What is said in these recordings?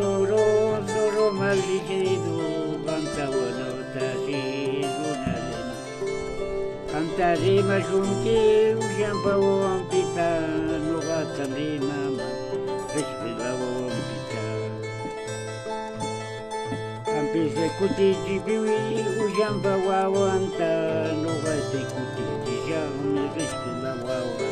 Soro soro maldicido qamta wanutasi runa rima. Qamta rimashunki ushampa wawanpita ñuqatam rimaman qishpila wawanpita. Qampis kutichipiwi ushampa wawanta ñuqasi kutichishaqmi qishpila wawanta.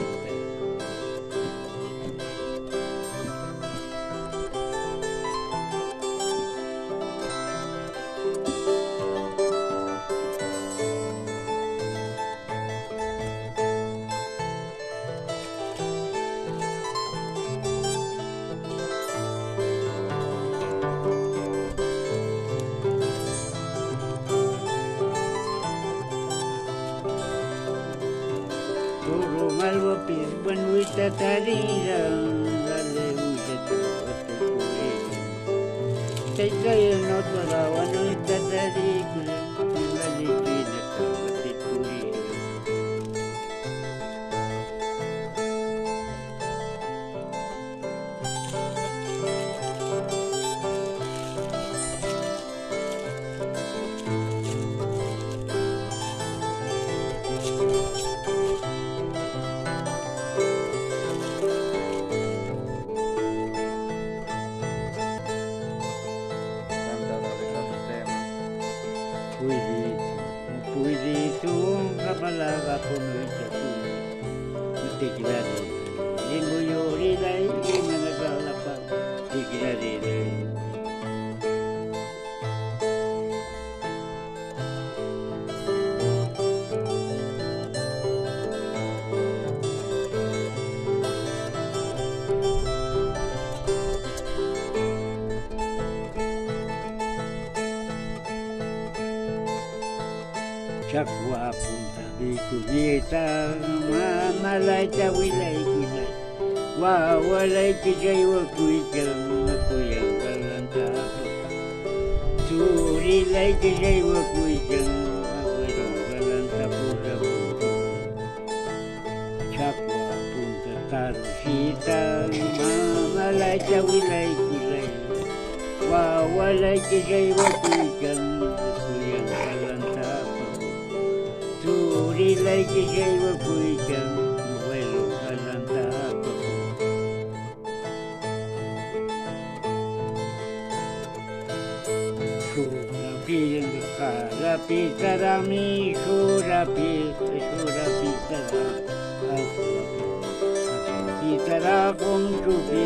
Toro malwapis wanuyta tarira dale uyata watakurira. Taytay notola wanuyta tarikura malichinata watikurira. Canta ahora otro tema. Puyritu, puyritu, kapalaga punuyta puy. Tikrari, limuyurilay, imanagalapa, tikrarilay. Chakwa punta bikubieta, mamalayta wilaykulay. Wawalayki chaywakuyta, kuyankalanta. Churilayki chaywakuyta, abuelonkalanta purapunta. Chakwa punta tarushita, mamalayta wilaykulay. Wawalayki chaywakuyta, kuyankalanta. Churilayki chaywakuyta, abuelo kalanta. Shurapi, shurapi, shurapi, shurapi, tara, punchupi,